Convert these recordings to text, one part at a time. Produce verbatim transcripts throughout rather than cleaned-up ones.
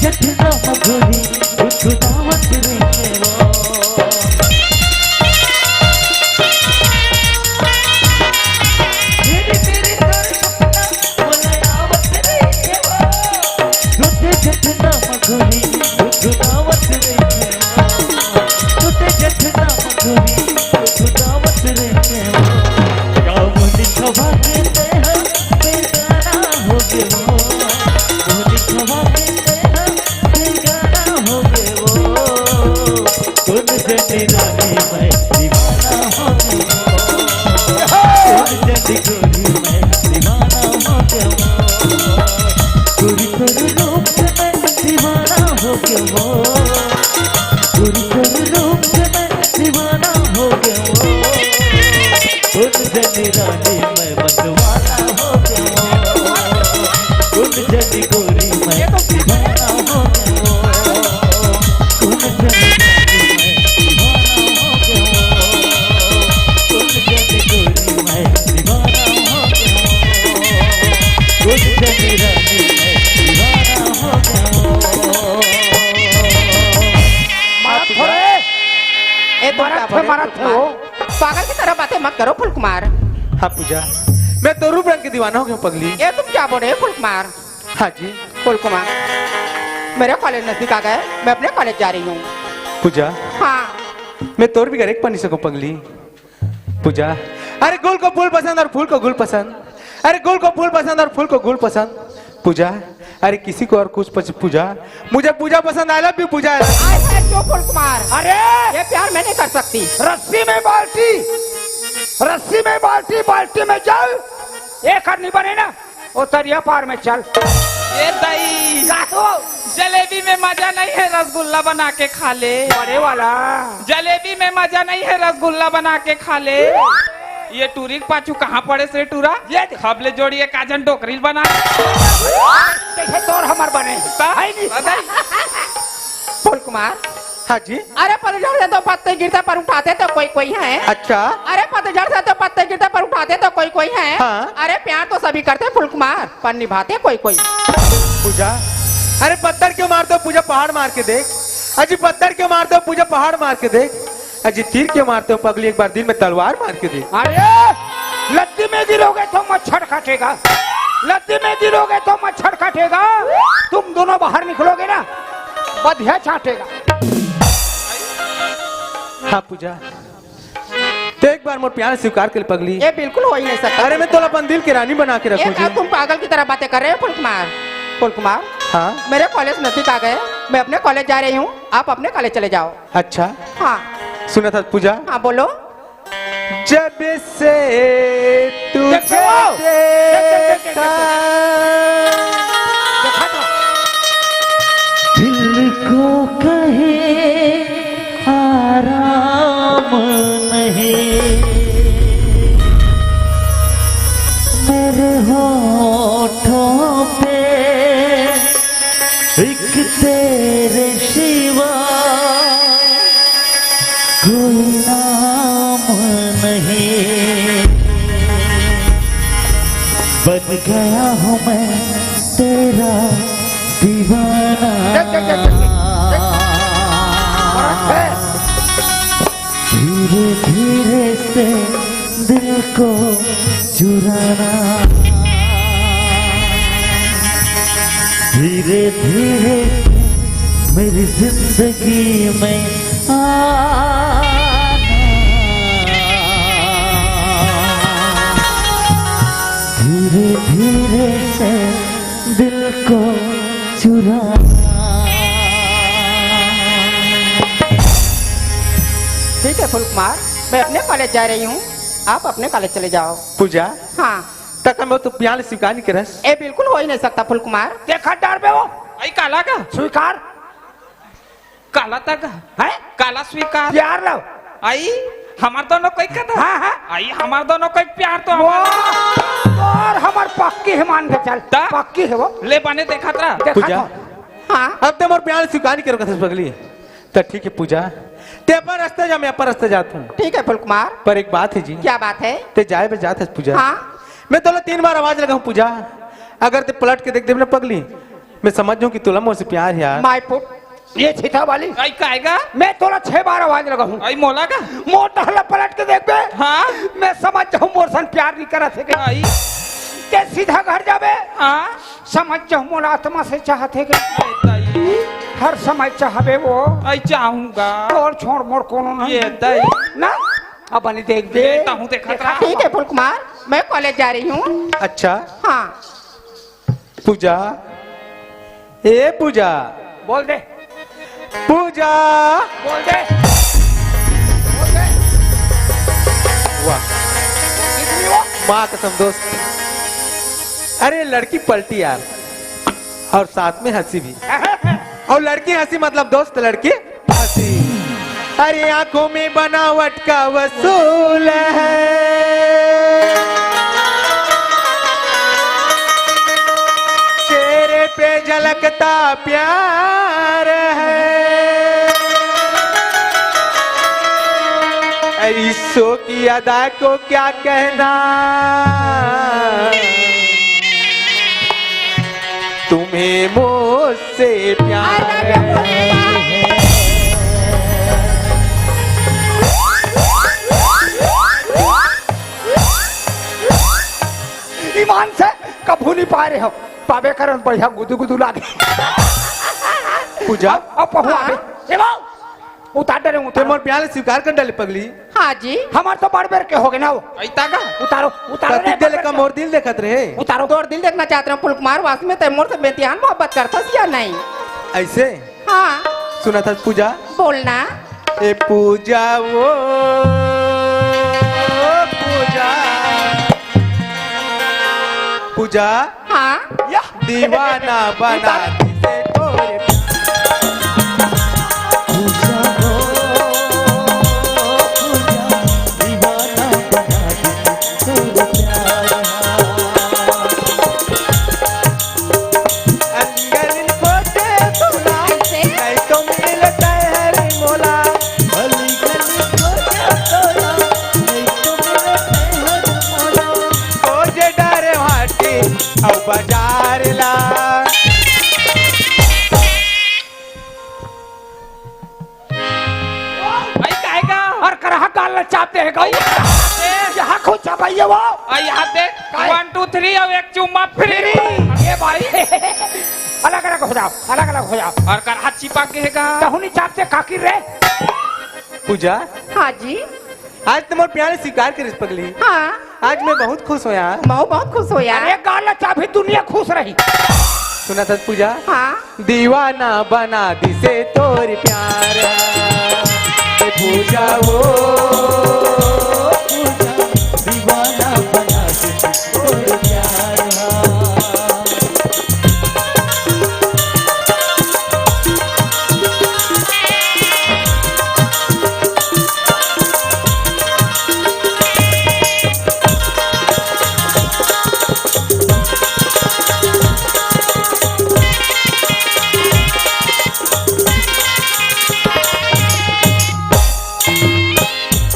ना मगोरी, गुदगुदावत रहिथे वो। मेरी, मेरी तोर सपना, मोला आवत रहिथे वो। टूटे जतना मगोरी, गुदगुदावत रहिथे वो। टूटे जतना मगोरी, गुदगुदावत रहिथे वो। का मोर दिखवा के तेहा बेगाना होगे वो। मोर दिखवा के तेहा बेगाना होगे वो। कोन जनी रानी मैं दीवाना होगे वो। कोन जनी गोरी मैं दीवाना होगे वो। गोरी तोर रूप से मैं दीवाना होगे वो। गोरी तोर रूप से मैं दीवाना होगे वो। कोन जनी रानी मैं मतवाला होगे वो। कोन जनी गोरी मैं दीवाना होगे वो। कोन जनी रानी मैं दीवाना होगे वो। कोन जनी गोरी मैं दीवाना होगे वो। कोन जनी रानी मैं दीवाना होगे वो। मारा थोड़े। ए, तुम मारा क्या थे, बोले, मारा थे फुलकुमार? वो। पागल की तरह बातें मत करो, फुलकुमार। हाँ पूजा, मैं तो रूप रंग की दीवाना हो गया हूँ पगली। ये तुम क्या बोल रहे हो, फुलकुमार? हाँ जी। फुलकुमार, मेरा कॉलेज नजदीक आ गया है, मैं अपने कॉलेज जा रही हूँ। पूजा, हाँ। मैं तोर भी घर एक पन्नी सकूँ पगली। पूजा, अरे गुल को फूल पसंद और फूल को गुल पसंद, अरे गुल को फूल पसंद और फूल को गुल पसंद। पूजा, अरे किसी को और कुछ पस-, पूजा, मुझे पूजा पसंद, I love you Puja. I hate you Phulkumar. अरे! ये प्यार मैं नहीं कर सकती। रस्सी में बाल्टी, रस्सी में बाल्टी, बाल्टी में जल, एक आदमी बने ना, वो तरिया पार में चल। ए दाई, का हो? जलेबी में मजा नहीं है, रसगुल्ला बना के खा ले। बड़े वाला। जलेबी में मजा नहीं है, रसगुल्ला बना के खा ले। ये टूरी के पाछू कहाँ पड़े से टूरा? ये दे। खबले जोड़िए काजन डोकरी बना। जैसे तोर हमर बने। ता? है नहीं। बताई। फुलकुमार। हाँ जी। अरे पतझड़ से तो पत्ते गिरते पर उठाते तो कोई कोई है। अच्छा। अरे पतझड़ से तो पत्ते गिरते पर उठाते तो कोई कोई है। हाँ। अरे प्यार तो सभी करते फुलकुमार, पर निभाते कोई कोई। पूजा, अरे पत्थर क्यों मारते हो पूजा, पहाड़ मार के देख। अजी पत्थर क्यों मारते हो पूजा, पहाड़ मार के देख। अजी तीर क्यों मारते हो पगली, एक बार दिल में तलवार मार के देख। अरे लत्ती में गिरोगे तो मच्छर काटेगा, लत्ती में गिरोगे तो मच्छर काटेगा। तुम दोनों बाहर निकलोगे ना, बधिया छाटेगा। हाँ पूजा, तो एक बार मोर प्यार स्वीकार कर ले पगली। ये बिल्कुल हो ही नहीं सकता। अरे मैं तोला अपन दिल के रानी बना के ये रखूँ क्या जी। तुम पागल की तरह बातें कर रहे हो फुलकुमार? फुलकुमार, हाँ? मेरे कॉलेज नजदीक आ गए, मैं अपने कॉलेज जा रही हूँ, आप अपने कॉलेज चले जाओ। अच्छा। हाँ। सुना था पूजा? हाँ बोलो। जब से तू देखो। देखा था। दिल को कहे आराम नहीं, मेरे होठों पे एक तेरे सिवा कोई नाम नहीं। बन गया हूँ मैं तेरा दीवाना। देख, देख, देख, देख, देख। धीरे धीरे से दिल को चुराना, धीरे धीरे मेरी जिंदगी में आना, धीरे धीरे से दिल को चुराना। ठीक है फुलकुमार, मैं अपने कॉलेज जा रही हूँ, आप अपने कॉलेज चले जाओ। पूजा, हाँ। तक मैं तो प्यार स्वीकार नहीं करस। ए बिल्कुल हो ही नहीं सकता फुलकुमार। देखा डर बे वो। आई काला का? स्वीकार। काला तक है? काला स्वीकार। प्यार लो। आई हमार दोनों कोई कथा। हाँ, हाँ। आई हमार दोनों कोई प्यार तो वो हमारा। और हमार पक्की है, मान के चल। ता? पक्की है वो। ले बने देखा था। देखा पूजा। था। हाँ। अब ते मोर प्यार स्वीकार नहीं करो कथा पगली। तो ठीक है पूजा, ते अपन रास्ते जा, मैं अपन रास्ते जात हूँ। ठीक है फुलकुमार। पर एक बात है जी। क्या बात है? ते जाए बे जात है पूजा। हाँ। मैं तोला तीन बार आवाज लगाऊं पूजा, अगर ते पलट के देख देबे ना पगली, मैं समझ जाऊं कि तोला मोर से प्यार हे यार। माय पुट, ये छिथा वाली। आई काय गा? मैं तोला छह बार आवाज लगाहूं। आई मोला गा? मोर डहर ला पलट के देखबे। हाँ। मैं समझ जाहूं मोर सन प्यार नहीं करत हे के। आई। ते सीधा घर जाबे। हाँ। समझ जाहूं मोला आत्मा से चाहत हे के। आई ताई। हर समय चाहबे वो। आई चाहूंगा। तोर छोड़ मोर कोनो नहीं। ये ताई। ना? अब नहीं देखबे। देखता हूँ, देखता देखा हूँ। ठीक है फूल कुमार, मैं कॉलेज जा रही हूँ। अच्छा। हाँ। पूजा, ए पूजा। बोल दे। पूजा। बोल दे। बोल दे। वाह। कितनी वो? माँ कसम दोस्त। अरे लड़की पलटी यार, और साथ में हंसी भी। और लड़की हंसी मतलब दोस्त, लड़की हंसी। अरे आंखों में बनावट का वसूल है, चेहरे पे झलकता प्यार है। ईसो की अदा को क्या कहना, तुम्हें मुझसे प्यार है। ईमान से कभू नहीं पाए रहे हो, पाबे करन बढ़िया गुदु गुदु लागे। पूजा। अब, अब पहुआ हाँ। बे। ए बाऊ, उतार डरे ते उतार। मोर प्यार स्वीकार कर डाले पगली। हाँ जी। हमार तो बड़ बेर के हो गए ना वो। ऐता का? उतारो, उतारो रे, पति दिल बड़ का बेर मोर दिल देखत रहे। उतारो। तोर दिल देखना चाहत रहे फूल कुमार, वास्तव में ते मोर से बेतिहान मोहब्बत करथस या नहीं? ऐसे? हाँ। सुना था पूजा। बोलना। ए पूजा वो पूजा। पूजा। हाँ। या। दीवाना बना दिसे तोरे प्यार। अंगन को दे तोला, ऐसे? नहीं तो मिलता है रे मोला। गली गली को दे तोला, नहीं तो मिलता है रे मोला। खोजे डरे भाटी, अब बाजार ला। भाई, काहे का? और करहा गाल ला चाप दे है गऊ। ए। यहाँ खुद चापाइए वो। आ, यहाँ देख, काहे? One, two, three, और एक चुम्मा free। Free। ये भाई। अलग अलग हो जाओ, अलग अलग हो जाओ। और करहा चिपक गए का? तहुनी चाप दे काकी रे। पूजा। हाँ जी। आज तो मोर प्यार स्वीकार करिस पगली। हाँ। आज मैं बहुत खुश हों यार। मैं बहुत खुश हों यार। अरे गाल ला चाबी दुनिया खुश रही। सुना था पूजा? हाँ। दीवाना बना दिसे तोर प्यार। ए पूजा वो, पूजा, दीवाना बना दिसे तोर प्यार।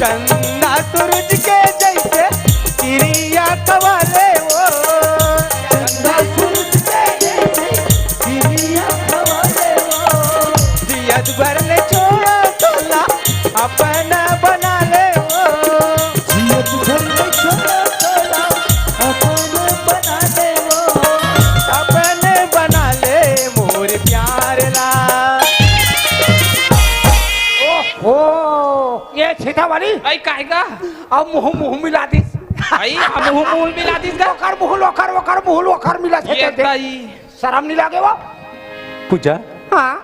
चंदा सूरज के जैसे किरिया खवाले वो। चंदा सूरज के जैसे किरिया खवाले वो। जियत भर ले छोड़ा तोला अपन बना ले वो। जियत भर ले छोड़ा तोला अपन बना ले वो। अपन बना ले मोर प्यार ला। ओहो, ये छीता वाली। आई काहे का? अब मुंह मुंह मिला दिस। आई, अब मुंह मुंह मिला दिस का? ओकर मुंह लोकर, ओकर मुंह लोकर मिला थे ये तो देख। ताई। शर्म नहीं लागे वो? पूजा। हाँ।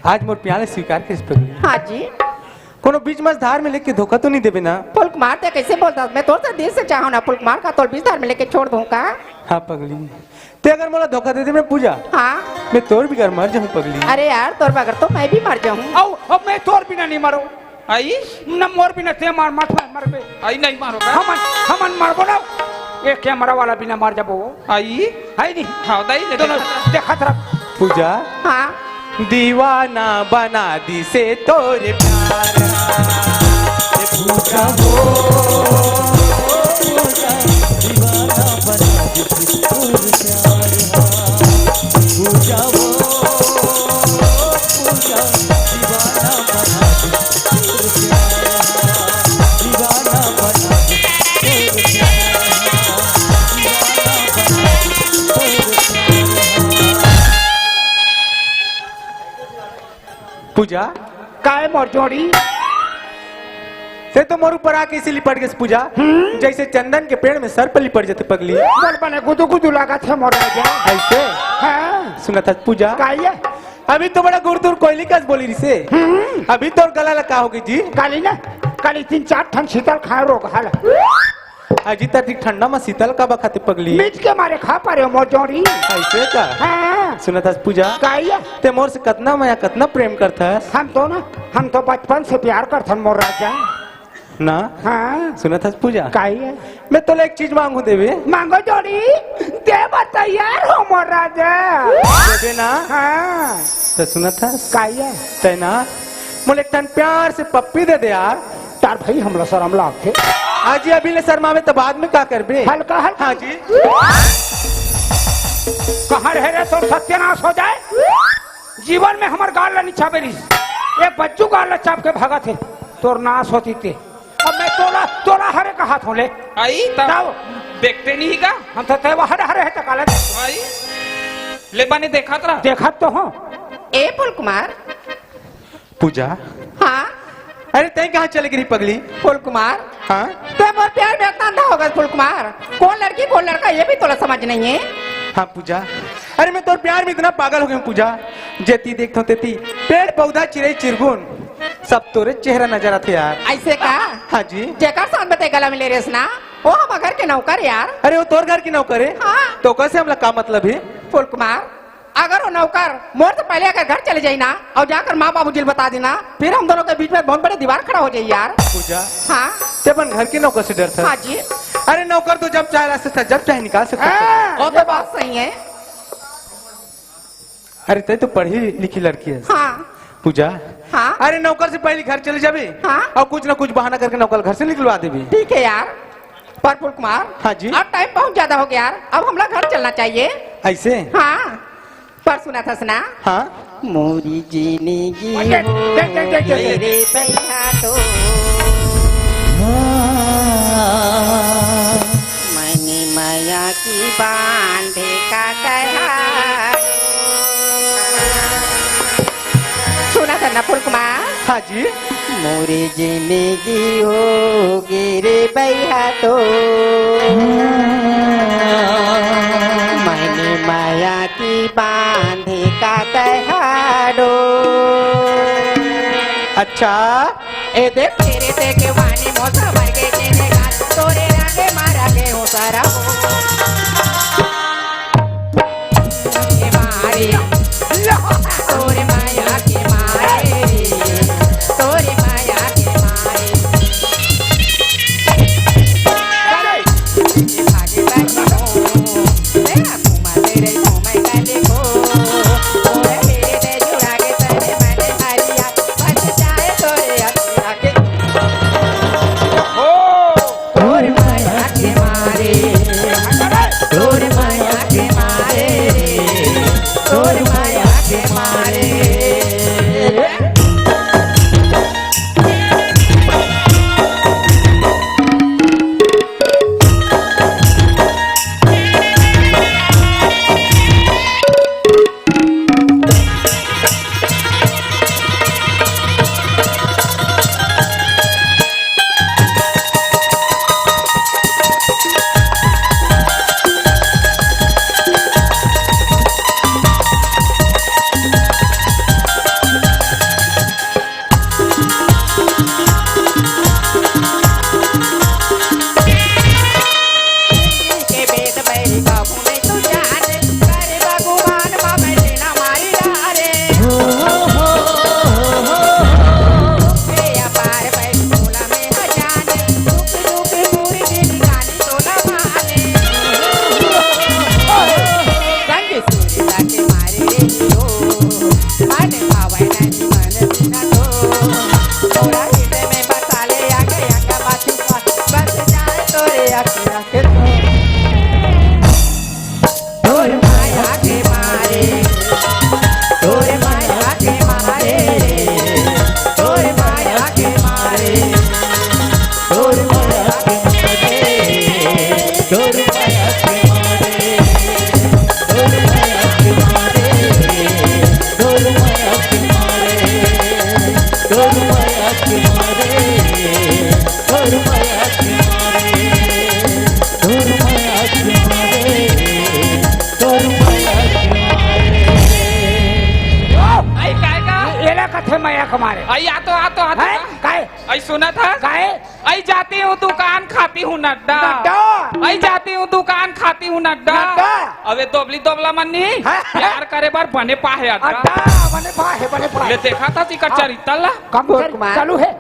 आज मोर प्यार स्वीकार करिस पगली। हाँ जी। कोनो बीच मझधार में लेके धोखा तो नहीं देबे ना? फूल कुमार, ते कैसे बोलता? मैं तोर से दिल से चाहूँ ना फूल कुमार, का तोर बीच धार में लेके छोड़ दूँ का? हाँ पगली, ते अगर मोला धोखा दे दे मैं पूजा, हाँ। मैं तोर बगैर मर जाहूँ पगली। अरे यार, तोर बगैर तो मैं भी मर जाहूँ। आओ, अब मैं तोर बिना नहीं मरो। आई? न मोर बिना ते मार, मत मार, मरबे। आई नहीं मारो का? हमन, हमन मरबो ना। ये कैमरा वाला बिना मर जाबो। आई? है नहीं? हाँ, दाई, ले दोनों देखा था। देखत रह। पूजा। हाँ। दीवाना बना दिसे तोर प्यार। पूजा हो, पूजा, दीवाना बना दिसे तोर प्यार। पूजा, काय मोर जोड़ी? ते तो मोर ऊपर आके इसे लिपट गेस पूजा, हम्म? जैसे चंदन के पेड़ में सर्प लिपट जाथे पगली। मोर बने गुदु गुदु लागत हे मोर राजा। ऐसे? हाँ। सुनत हस पूजा? काय ये? अभी तो बड़ा गुरतुर कोयली कस बोली रिसे। हम्म। अभी तोर गला ला का होगे जी? काली ना, काली तीन चार ठन शीतल खाए रोग हल। अजी, त ठंडा म शीतल काबर खाथे पगली? मीठ के मारे खा पारे हो मोर जोड़ी। ऐसे का? हाँ। सुनत हस पूजा? काय ये? ते मोर से कतना मया, कतना प्रेम करथस? हम तो ना, हम तो बचपन से प्यार करथन मोर राजा। ना? हाँ। सुनत हस पूजा? काय ये? मैं तोला एक चीज मांगू देबे। मांगो जोड़ी, देबर तैयार हो मोर राजा। देबे ना? हाँ। त सुनत हस? काय ये? ते ना, मोला एक ठन प्यार से पप्पी दे दे यार। तार भाई हमला शरम लागथे। आज ये अभी ले शर्मावे त बाद में का करबे? हल्का हल्का। हाँ जी। कहाँ रहे रे तोर सत्यानाश हो जाए। जीवन में हमर गाल ला नी चाबे रिस। ये बच्चू गाल ला चाब के भागत हे। तोर नाश होती ते। अब मैं तोला, तोला हरे कहात हों ले। आई तब तब। देखते नहीं का? हम तो तेवा हरे हरे हे त काला। आई ले बने देखत रहा। देखत तो हों। ए फूल कुमार। पूजा। हाँ। अरे तैं कहाँ चले गे रही पगली? फूल कुमार। हाँ। तैं मोर प्यार में इतना अंधा हो गया फूल कुमार। कौन लड़की कौन लड़का ये भी तोला समझ नहीं है। हाँ पूजा, अरे मैं तोर प्यार में इतना पागल हो गया हूँ पूजा, जेती देखथों तेती पेड़ पौधा चिरई चिरगुन सब तोरे चेहरा नजर आथे यार। ऐसे का? हाँ जी। जेकर साथ में तैं गला मिले रेस ना, वो हमर घर के नौकर यार। अरे वो तोर घर के नौकर हे? हाँ। त ओकर से हमला का मतलब हे? फूल कुमार, अगर वो नौकर मोर से पहले अगर घर चले जाई ना अउ जाकर माँ बाबूजी ल बता देना, फिर हम दोनों के बीच में बहुत बड़े दीवार खड़ा हो जाई यार। पूजा, हाँ। तैं अपन घर के नौकर से डरथस? हाँ जी। अरे नौकर तो जब चाहे ला सकता, जब चाहे निकाल सकता। हाँ, वो तो बात सही है। अरे तैं तो पढ़ी लिखी लड़की हस। हाँ। पूजा, हाँ। अरे नौकर से पहले घर चले जाबे हाँ। अउ कुछ ना कुछ बहाना करके नौकर घर से निकलवा देबे। ठीक है यार, पर फूल कुमार। हाँ जी। अब टाइम बहुत ज्यादा हो गया यार, अब हमला घर चलना चाहिए। ऐसे? हाँ। पर सुनत हस ना? हाँ। मोरी जिंदगी अरे, हो देख, देख, देख, देख, देख। गे रे भैया तो। मन मया की बांधे का कहा। सुनत हस ना फूल कुमार? हाँ जी। मोरी जिंदगी हो गे रे भैया तो। मन मया की बांधे का तैहारो। अच्छा। ए देख तेरे देखे वानी मोसा वर्गे के ने गाल, तोरे आगे मारा के हो सारा हो। के मारे, तोरे माया के मारे, तोरे माया के मारे। कमारे। आई आ तो, आ तो, आ तो। हैं? काय? आई सुनत हस? काय? आई जाती हूँ दुकान, खाती हूँ नड्डा। नड्डा? आई जाती हूँ दुकान, खाती हूँ नड्डा। नड्डा? अबे दोबली दोबला मन नी, हैं? प्यार करे बर बने पाहे अड्डा। अड्डा, बने पाहे, बने पाहे। ले देखा था इकर हाँ। चरित्र ला। कम बोल चल-, कुमार। चालू है।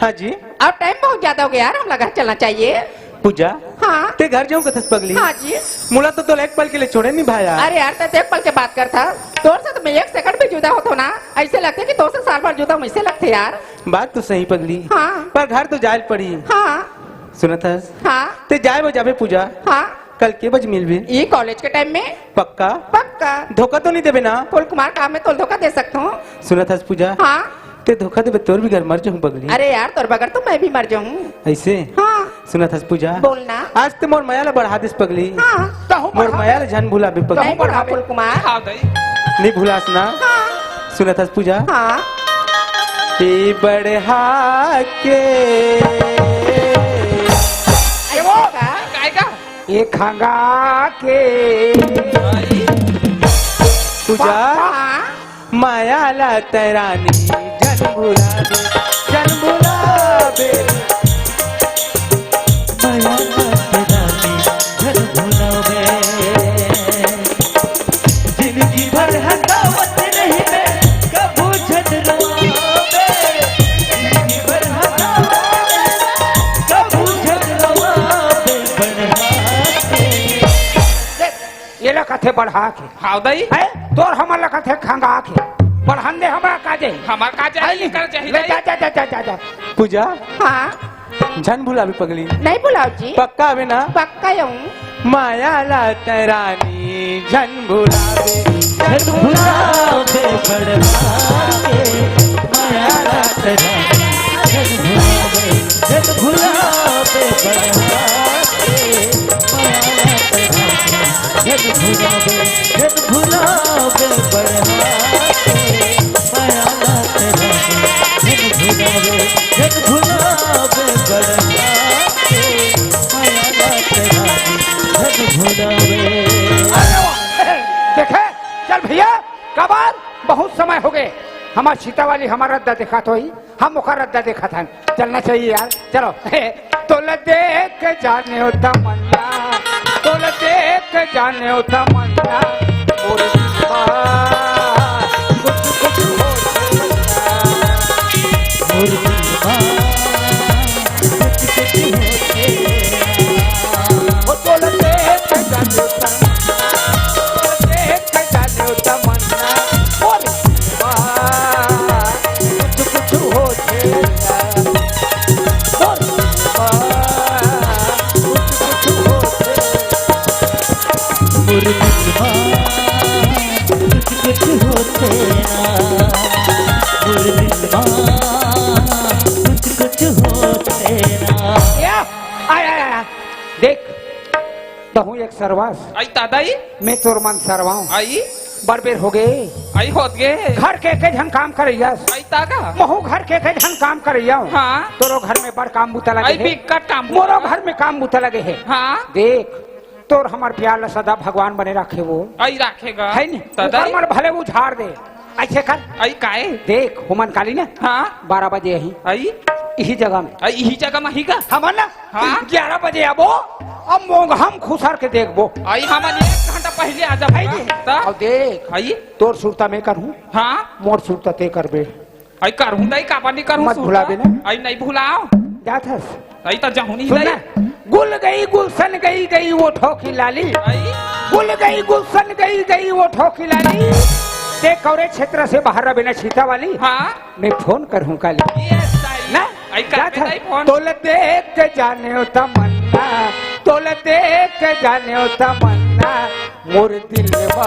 हाँ जी। अब टाइम बहुत ज्यादा हो गया यार, हमला घर चलना चाहिए। पूजा, हाँ। ते घर जाऊं कथस पगली? हाँ जी। मोला तो तोला एक पल के लिए छोड़े नहीं भाया। अरे यार, ते एक पल के बात करथा। तोर से तो मैं एक सेकंड भी जुदा होथों ना, ऐसे लगथे कि तोर से साल भर जुदा हूँ, ऐसे लगथे यार। बात तो सही पगली। हाँ। पर घर तो जाए ल पड़ी। हाँ। सुनत हस? हाँ। ते जाए बर जाबे पूजा। हाँ। कल के बजे मिलबे? ई कॉलेज के टाइम में। पक्का? पक्का। धोखा तो नहीं देबे ना? फूल कुमार, का मैं तोला धोखा दे सकथों? सुनत हस पूजा? हाँ। ते धोखा देबे, तोर बगैर मर जाहूं पगली। अरे यार, तोर बगैर तो मैं भी मर जाहूं। ऐसे? हाँ। सुनत हस पूजा? बोलना। आज ते मोर मया ला बढ़ा देस पगली। हाँ। तहूं मोर बढ़ा मया दे। ला झन भुलाबे पगली। नहीं भुलाहूं फूल कुमार। हाँ, दई। नहीं भुलास ना? हाँ। सुनत हस पूजा? हाँ। ए बढ़ा के। ऐसा का? काय का? ए खंगा के। पूजा। हाँ। मया ला तैं रानी झन भुलाबे, झन भुलाबे। मया ला तैं रानी झन भुलाबे। जिंदगी भर हंसावत रहिबे, कभू झन रोवाबे। जिंदगी भर हंसावत रहिबे, कभू झन रोवाबे, बढ़ा के। ये ला कथे बढ़ा के। हाव दई। हैं? तोर हमर ला कथे खंगा के। बढ़न दे, हमरा का जाही? हमर का जाही? हैं? एकर जाही ले दई। जा, जा, जा, जा, जा, जा। पूजा। हाँ। झन भुलाबे पगली। नहीं भुलाहूं जी। पक्का हवे ना? पक्का हूँ। मया ला तैं रानी झन भुलाबे। झन भुलाबे बढ़ा के। मया ला तैं रानी झन भुलाबे। झन भुलाबे बढ़ा के। मया ला तैं रानी झन भुलाबे, झन भुलाबे बढ़ा के। मया ला तैं रानी झन भुलाबे, झन भुलाबे बढ़ा के। मया ला तैं रानी झन भुलाबे। अरे वाह! देखे, चल भैया, कबार, बहुत समय हो गए। हमार सीता वाली हमार रद्दा देखात होही। हम ओकर रद्दा देखत हन, चलना चाहिए यार, चलो। तोला देख के जाने ओ तमन्ना, तोला देख के जाने ओ तमन्ना, मोर दिल मा कुछ कुछ होथे। मोर दिल मा कुछ कुछ होथे। ओ तोला देख के जाने ओ तमन्ना, तोला देख के जाने ओ तमन्ना, मोर दिल मा कुछ कुछ होथे ना। मोर दिल मा कुछ कुछ होथे। मोर दिल मा कुछ कुछ होथे ना। मोर दिल मा कुछ कुछ होथे ना। या, आय, आय, आय, आय। देख, तहूं एक सरवास। आई तादाई। मैं तोर मन सरवाऊं। आई। बड़ बेर हो गे। आई होत गे। घर के एके झन काम करइया। आई तागा। महूं घर के एके झन काम करइया हूं। हाँ। तोरो घर में बड़ काम बूता लगे आई हे। बिकट काम मोरो बूता। घर में काम बूता लगे हे। हाँ। देख, तोर हमर प्यार ला सदा भगवान बने राखे वो। आई राखेगा। है नी? तादाई। ओकर मन भले उझार दे। ऐसे कर। आई काय? देख, हुमन काली ना। हाँ। बारह बजे आही। आई? इही जगह में। आई इही जगह में ही का? हमन ना? हाँ। ग्यारह बजे आबो, अब मोंघा म खुसर के देखबो। आई हमन एक घंटा पहले आ जाबो आई ना। जी। त? अब देख, आई? तोर सुरता मैं करहूँ। हाँ। मोर सुरता ते करबे। आई करहूँ नहीं, काबर नहीं करहूँ मत सुरता? भुलाबे ना। आई नहीं भुलाओ। जात हस? आई त जाहूँ नहीं सुन नहीं। ना, गुल गई गुलशन गई गई वो ठोकी लाली। आई? गुल गई गुलशन गई गई वो ठोकी लाली। ते कौरे क्षेत्र से बाहर रबे ना सीता वाली। हाँ। मैं फोन करहूँ काली। ये सही। ना? आई कर जात हस? नहीं फोन। तोला देख के जाने ओ तमन्ना, तोला देख के जाने ओ तमन्ना, मोर दिल मा